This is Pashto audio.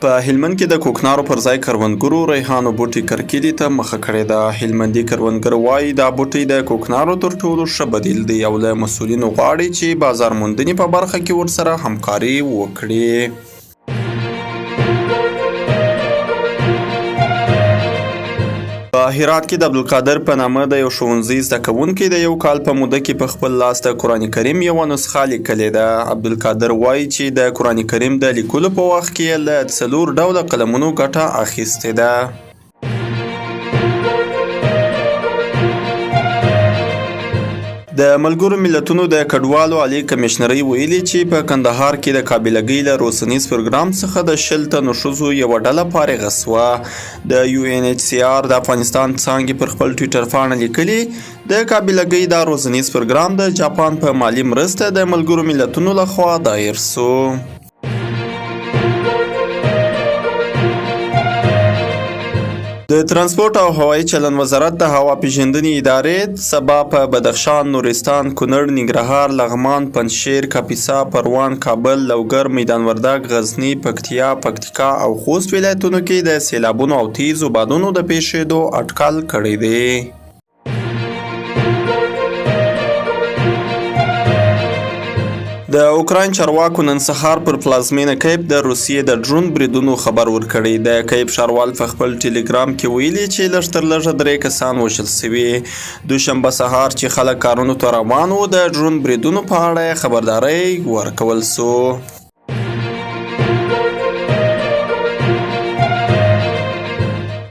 په هلمند کې د کوکنارو پر ځای کروندګرو ریحانو بوټي کرکیلې ته مخه کړې ده. هلمندي کروندګر وايي، دا بوټی د کوکنارو تر ټولو ښه بدیل دی او له مسؤلینو غواړي چې بازار موندنې په برخه کې ورسره همکاري وکړي. په هرات کې د عبدالقادر په نامه د یو ښوونځي زده کوونکی د یو کال په موده کې په خپل لاس د قرآن کریم یوه نسخه لیکلې ده. عبدالقادر وایي چې د قرآن کریم د لیکلو په وخت کې یې له څلور ډوله قلمونو ګټه اخیستې ده. د ملګرو ملتونو د کډوالو عالي کمېشنرۍ ویلي چې په کندهار کې د قابلګۍ له روزنیز پروګرام څخه د 20 تنو ښځو یوه ډله فارغه شوه. د یو این ایچ سي آر د افغانستان څانګې پر خپل ټویټر پاڼه لیکلي، د قابلګۍ دا روزنیز پروګرام د جاپان په مالي مرسته د ملګرو ملتونو لخوا دایر شو. د ترانسپورت او هوایي چلند وزارت د هوا پیژندنې ادارې سبا په بدخشان، نورستان، کونړ، ننګرهار، لغمان، پنجشیر، کاپیسا، پروان، کابل، لوګر، میدان وردګ، غزني، پکتیا، پکتیکا او خوست ولایتونو کې د سیلابونو او تیزو بادونو د پیښېدو اټکل کړی دی. د اوکراین چارواکو نن سهار پر پلازمینه کیف د روسیې د ډرون بریدونو خبر ورکړی. د کیف ښاروال په خپل ټیلیګرام کې ویلي چې لږ تر لږه درې کسان وژل شوي. دوشنبه سهار چې خلک کارونو ته روان وو، د ډرون بریدونو په اړه خبرداری ورکول شو.